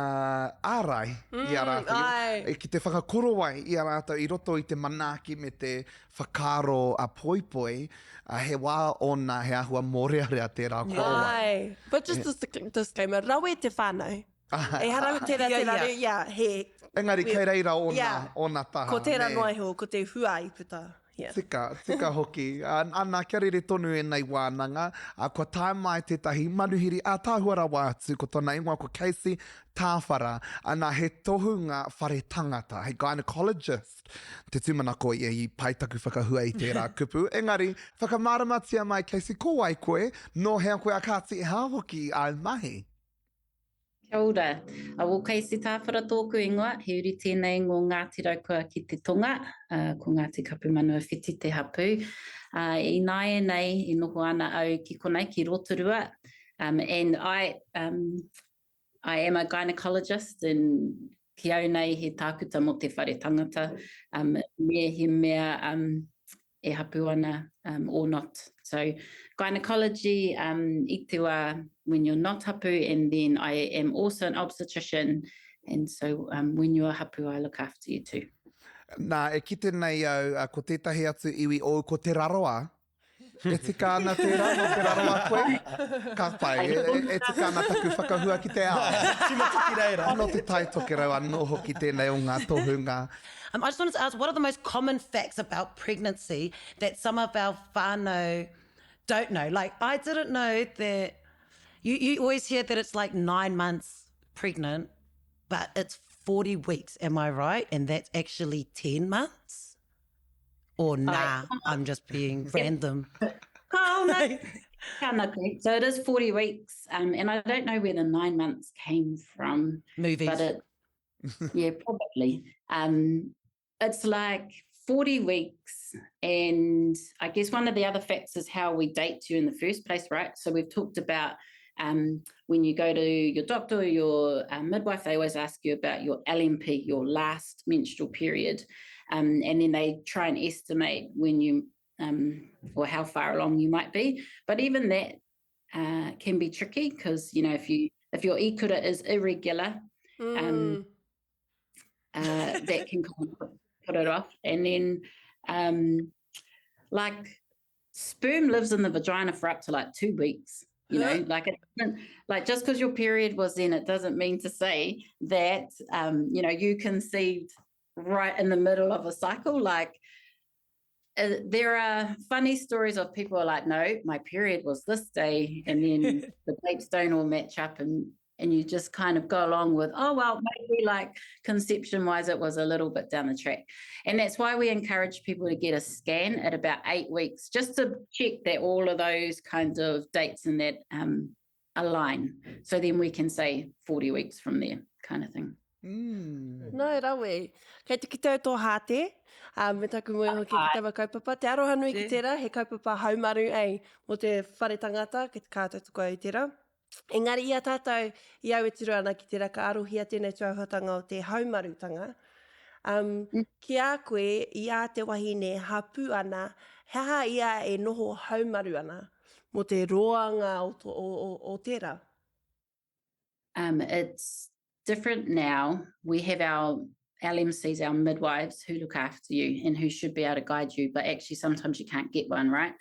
ārai i a rātou, mm, ki te whakakorowai i a rātou i roto i te manaaki me te whakaaro a poipoi, ā, he wā ōna he āhua mōrearea tērā korowai. Āe, but just a disclaimer, rawe te whānau. Ehara tērā te raru, ia, he... Engari kei reira ōna, ōna taha. Ko tērā noa iho, ko te hua i puta. Yeah. Tika, tika hoki. Ana, kia rere tonu ēnei wānanga, kua tae mai tētahi manuhiri ātaahua rawa atu, ko tōna ingoa ko Casey Tāwhara. Ana, he tohunga whare tangata, he gynecologist. Te tūmanako ia i pai taku whakahua i tērā kupu. Engari, whakamāramatia mai Casey, ko wai koe, nō hea koe a kāti hea hoki āu mahi? Kia ora. Ko Casey Tāwhara tōku ingoa, he uri tēnei ngō Ngāti Raukawa ki te tonga, ko Ngāti Kapumanuawhiti te hapū. Ināianei e noho ana au ki konei, ki Rotorua, and I, I am a gynecologist and ki au nei he tākuta mō te whare tangata, me he mea e hapu ana um, or not. So gynecology um, i te wā when you're not hapu and then I am also an obstetrician and so um, when you are hapu I look after you too. Nā, e kite nei au, ko tētahi atu iwi ōu ko Te Rarawa. E tika ana tērā, nō Te Rarawa koe? Ka pai, e, e, e tika ana taku whakahua ki te ao. Tīmata ki reira. Nō Te Tai Tokerau anō hoki tēnei o ngā tohunga. Um, I just wanted to ask, what are the most common facts about pregnancy that some of our whānau don't know? Like, I didn't know that, you, you always hear that it's like nine months pregnant, but it's 40 weeks, am I right? And that's actually 10 months? Or nah, I'm just being random. Oh, no. So it is 40 weeks, um, and I don't know where the nine months came from. Movies. But it, yeah, probably. Um, it's like 40 weeks. And I guess one of the other facts is how we date you in the first place, right? So we've talked about um, when you go to your doctor or your uh, midwife, they always ask you about your LMP, your last menstrual period. Um, and then they try and estimate when you um, or how far along you might be. But even that uh, can be tricky because, you know, if you if your ikura is irregular, um, mm. um, uh, that can kind of put it off. And then, um, like, sperm lives in the vagina for up to like two weeks. You know, like it like just because your period was in, it doesn't mean to say that um, you know you conceived right in the middle of a cycle. Like uh, there are funny stories of people are like, no, my period was this day, and then the dates don't all match up, and and you just kind of go along with, oh, well, maybe like conception wise, it was a little bit down the track. And that's why we encourage people to get a scan at about eight weeks, just to check that all of those kinds of dates and that um, align. So then we can say 40 weeks from there, kind of thing. Mm. No, rawe. Kei te kite au tō hāte, um, me taku moe hoki ki taua kaupapa. Te aroha nui ki tērā, he kaupapa haumaru, ei, mō te whare tangata, ki te kā tautoko au i tērā. Engari i a tātou, i au e tiro ana ki tērā ka arohia tēnei tūāhuatanga o te haumarutanga, um, mm. ki a koe, i a te wahine hapū ana, he aha ia e noho haumaru ana mō te roanga o, to, o, o, o tērā? Um, it's different now. We have our LMCs, our midwives who look after you and who should be able to guide you, but actually sometimes you can't get one, right?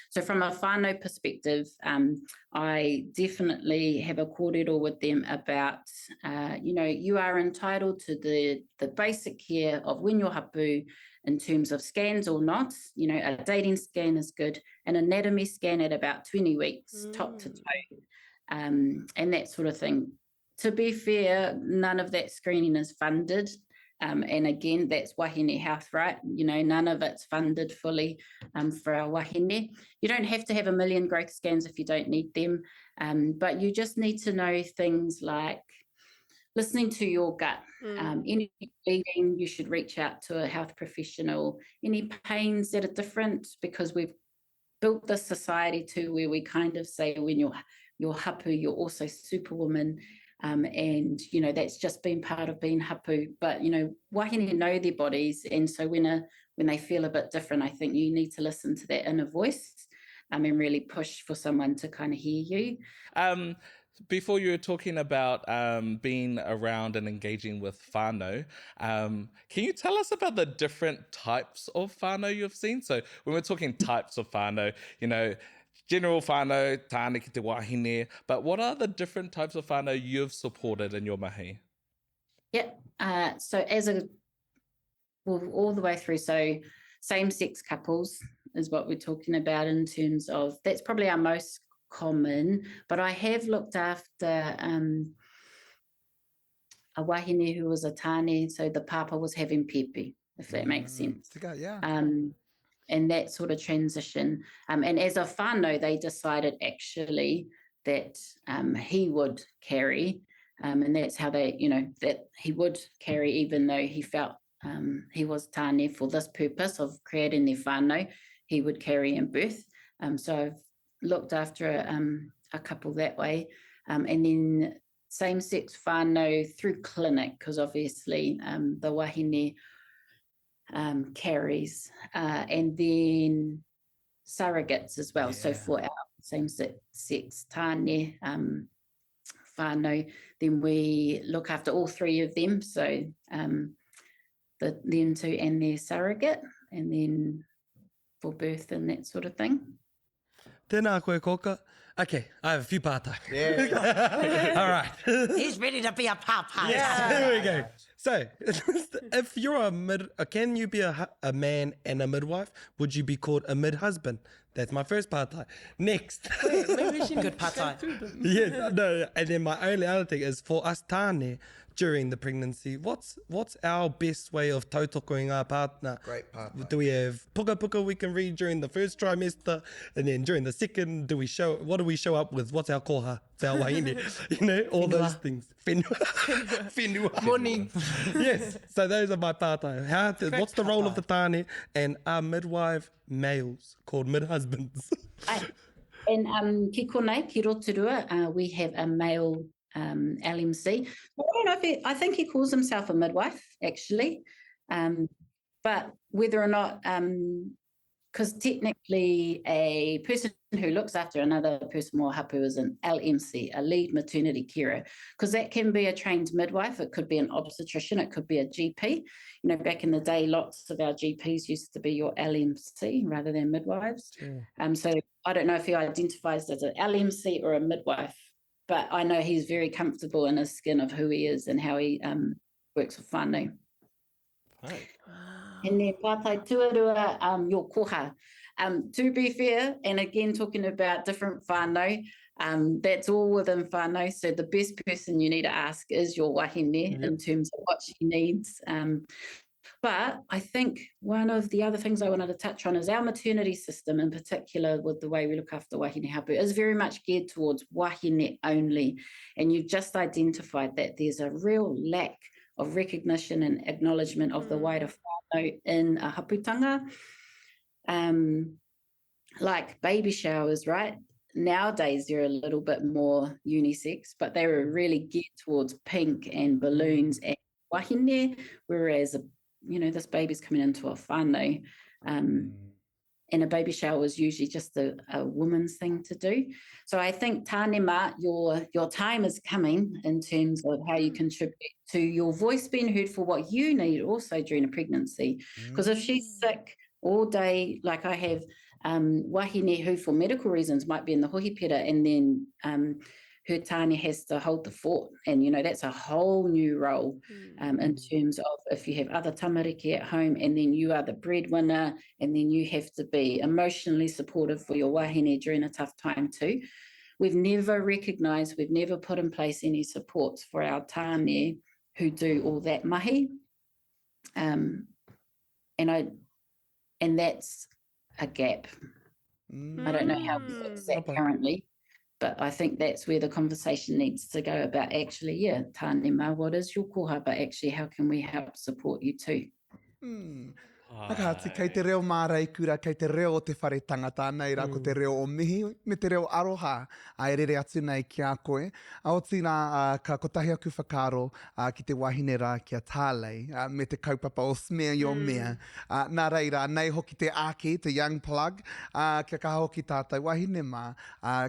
So from a whānau perspective, um, I definitely have a kōrero with them about, uh, you know, you are entitled to the, the basic care of when you're hapu in terms of scans or not. You know, a dating scan is good, an anatomy scan at about 20 weeks, mm. top to mm. toe, um, and that sort of thing. To be fair, none of that screening is funded. Um, and again, that's wahine health, right? You know, none of it's funded fully um, for our wahine. You don't have to have a million growth scans if you don't need them, um, but you just need to know things like listening to your gut. Mm. Um, any bleeding, you should reach out to a health professional. Any pains that are different, because we've built this society to where we kind of say when you're you're hapu, you're also superwoman. Um, and you know that's just been part of being hapu. But you know wahine know their bodies, and so when a when they feel a bit different, I think you need to listen to that inner voice um, and really push for someone to kind of hear you. Um, before you were talking about um, being around and engaging with whānau, um, can you tell us about the different types of whānau you've seen? So when we're talking types of whānau, you know, general whānau, tāne ki te wahine, but what are the different types of whānau you've supported in your mahi? Yeah, uh, so as a, well, all the way through, so same-sex couples is what we're talking about in terms of, that's probably our most common, but I have looked after um, a wahine who was a tāne, so the papa was having pepe, if that makes mm, sense. Yeah. Um, and that sort of transition. Um, and as a whānau, they decided actually that um, he would carry, um, and that's how they, you know, that he would carry even though he felt um, he was tāne for this purpose of creating their whānau, he would carry in birth. Um, so I've looked after a, um, a couple that way. Um, and then same-sex whānau through clinic, because obviously um, the wahine um, carries. Uh, and then surrogates as well. Yeah. So for our same-sex tāne um, whānau, then we look after all three of them. So um, the, them two and their surrogate, and then for birth and that sort of thing. Tēnā koe, Koka. Okay, I have a few pātai. Yeah. All right. He's ready to be a pāpā. Yeah. There we go. So, if you're a mid, uh, can you be a, a man and a midwife? Would you be called a mid-husband? That's my first pātai. Next. Wait, maybe we should good pātai. yes, no, and then my only other thing is for us tāne, during the pregnancy, what's what's our best way of tautokoing our partner? Great partner. Do we have puka puka we can read during the first trimester, and then during the second, do we show what do we show up with? What's our koha? Te our wahine? you know, all Whenua. those things. Whenua. Whenua. Morning. yes. So those are my pātai. How to, what's the role of the tāne and are midwife males called mid-husbands? And um, ki konei, ki Rotorua, uh, we have a male um, LMC. I don't know if he, I think he calls himself a midwife, actually. Um, but whether or not, because um, technically a person who looks after another person more hapu is an LMC, a lead maternity carer, because that can be a trained midwife, it could be an obstetrician, it could be a GP. You know, back in the day, lots of our GPs used to be your LMC rather than midwives. Yeah. Um, so I don't know if he identifies as an LMC or a midwife, but I know he's very comfortable in his skin of who he is and how he um, works with whānau. Right. And then pātai tuarua, um, your koha. Um, to be fair, and again talking about different whānau, um, that's all within whānau. So the best person you need to ask is your wahine yep. in terms of what she needs. Um, but I think one of the other things I wanted to touch on is our maternity system, in particular with the way we look after wahine hapu, is very much geared towards wahine only. And you've just identified that there's a real lack of recognition and acknowledgement of the mm. wider whānau in a haputanga. Um, like baby showers, right? Nowadays they're a little bit more unisex, but they were really geared towards pink and balloons and wahine, whereas, you know, this baby's coming into a whānau. Um, mm. And a baby shower is usually just a, a woman's thing to do. So I think Tāne your, your time is coming in terms of how you contribute to your voice being heard for what you need also during a pregnancy. Because if she's sick all day, like I have um, wahine who for medical reasons might be in the hohipera and then um, her tāne has to hold the fort. And, you know, that's a whole new role um, in terms of if you have other tamariki at home and then you are the breadwinner and then you have to be emotionally supportive for your wahine during a tough time too. We've never recognised, we've never put in place any supports for our tāne who do all that mahi. Um, and I, and that's a gap. Mm. I don't know how we fix that currently, but I think that's where the conversation needs to go about actually, yeah, tāne mā, what is your koha, but actually how can we help support you too? Mm. Kāti, kei te reo māreikura, kei te reo o te whare tangata, nei rā ko te reo o mihi me te reo aroha a e rere atu nei ki a koe. A otirā, ka kotahi aku whakaaro ki te wahine rā ki a Tarley me te kaupapa o Smear Your Mare. Nā reira, nei hoki te āki, te young plug, kia kaha hoki tātou wahine mā,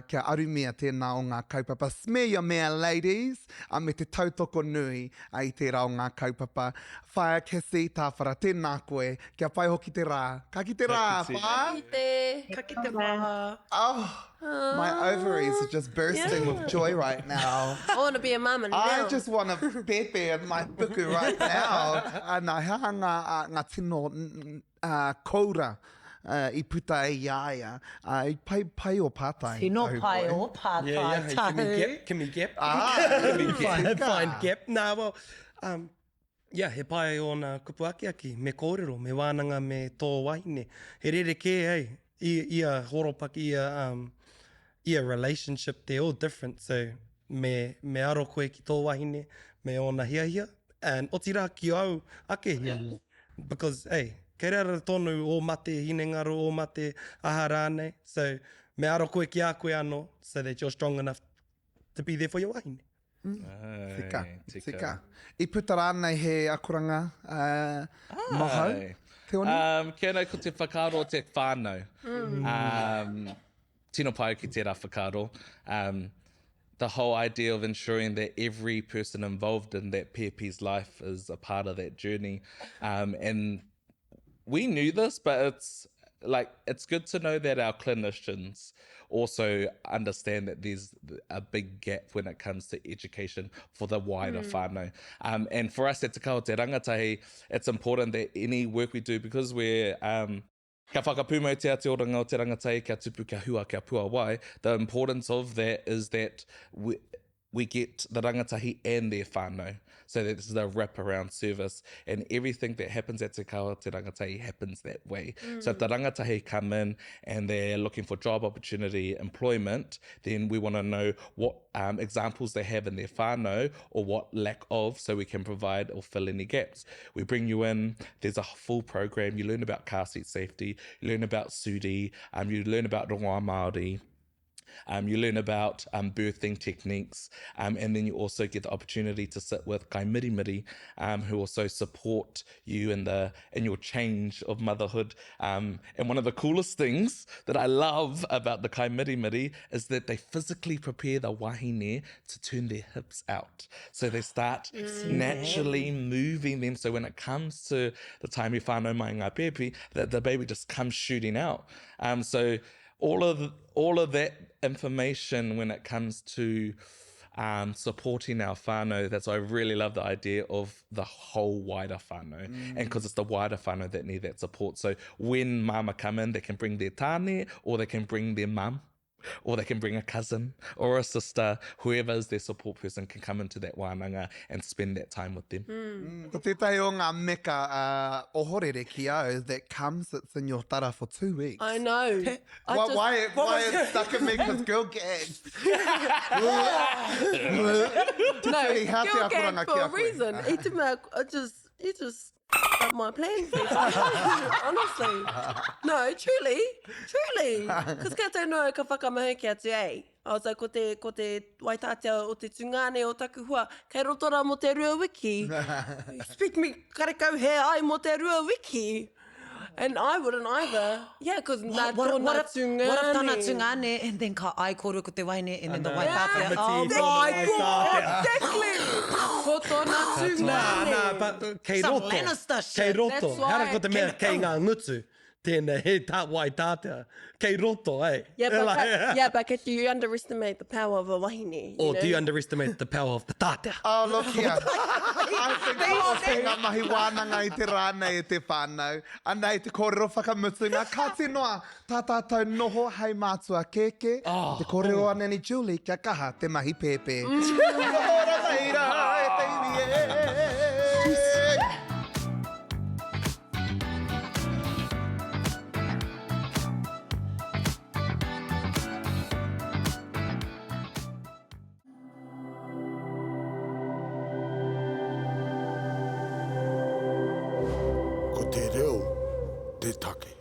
kia arumia tēnā o ngā kaupapa Smear Your Mare ladies, me te tautoko nui i tērā o ngā kaupapa. Whaea Cassie, Tāwhara, tēnā koe, kia pai hoki te rā. Ka kite rā, whā! Ka kite! Ka kite whā! Oh! My ovaries are just bursting with joy right now. I want to be a mama now. I just want a pepe in my puku right now. Nā, he aha ngā, ngā tino uh, koura uh, i puta i a ia? Uh, i pai, pai o pātai. Tino pai o pātai, Yeah, yeah, hey, give me gap, give me gap. Ah, give me gap. Find, find gap. Nā, well, um, yeah, he pai ōna kupu akiaki, me kōrero, me wānanga me tō wahine. He rerekē, hey, i, ia horopaki, ia, um, ia relationship, they're all different, so me, me aro koe ki tō wahine, me ōna hiahia, and otirā ki au ake hiahia. Because, hey, kei reira tonu ō mate hinengaro, ō mate aha rānei, so me aro koe ki a koe anō, so that you're strong enough to be there for your wahine. Mm. Tika, tika. tika. I puta rānei he akoranga uh, mohau, Te Oni? Um, kia nei ko te whakaaro o te whānau. Mm. Um, tino pai ki tērā whakaaro. Um, the whole idea of ensuring that every person involved in that pēpi's life is a part of that journey. Um, and we knew this, but it's like it's good to know that our clinicians also understand that there's a big gap when it comes to education for the wider mm. whānau. Um, and for us at Te Kawa Te Rangatahi, it's important that any work we do, because we're um, Kia whakapūmautia te oranga o te rangatahi, kia tupu, kia hua, kia puawai. The importance of that is that we, we get the rangatahi and their whānau. So that this is a wraparound service and everything that happens at Te Kawa Te Rangatahi happens that way. Mm. So if the rangatahi come in and they're looking for job opportunity, employment, then we want to know what um, examples they have in their whānau or what lack of so we can provide or fill any gaps. We bring you in, there's a full program. You learn about car seat safety, you learn about SUDI, um, you learn about rongoā Māori. Um, you learn about um, birthing techniques, um, and then you also get the opportunity to sit with kai mirimiri, um, who also support you in the in your change of motherhood. Um, and one of the coolest things that I love about the kai mirimiri is that they physically prepare the wahine to turn their hips out. So they start mm. naturally moving them. So when it comes to the time you whānau mai ngā pēpi, that the baby just comes shooting out. Um, so all of all of that information when it comes to um, supporting our whānau, that's why I really love the idea of the whole wider whānau. Mm. And because it's the wider whānau that need that support. So when mama come in, they can bring their tāne or they can bring their mum or they can bring a cousin or a sister, whoever is their support person can come into that wānanga and spend that time with them. Mm. Ko tētahi o ngā meka uh, ohorere ki au that comes sits in your tara for two weeks. I know. I why, just, why, why it stuck in me? Because girl gagged. no, girl gagged for a reason. I te mea, I just, it just up my plans. Honestly. No, truly, truly. Because ka tau noa ka whakamahi ki atu, eh? I was like, ko te, ko te waitātea o te tungāne o taku hua, kei roto rā mō te rua wiki. Expect me karekau he ai mō te rua wiki. And I wouldn't either. Yeah, because nā What, tōna what, if, tungāne. what if tana tungāne and then ka ai kōrua ko te wahine and then the Ana. wai tātea. Oh Miti, my tōna God! wai tātea. Exactly! Ko tōna tungāne. Nā, nā, but uh, kei Some roto. Lannister shit. Kei roto. That's why- Hara ko te mea kei ngā ngutu. Tēnei, he tā wai tātea. Kei roto, eh? Yeah, but, Like- ka, yeah, but do you underestimate the power of a wahine? You Or know? do you underestimate the power of the tātea? Oh, look here. I think ko te ngā mahi wānanga i te rā nei e te whānau. Anei te kōrero whakamutunga. Ka tinoa tā tātou noho hei mātua kēkē. Oh, te kōrero a Nanny Julie kia kaha te mahi pēpē. Noho rā mai rā e te iwi e. Ko te reo te take.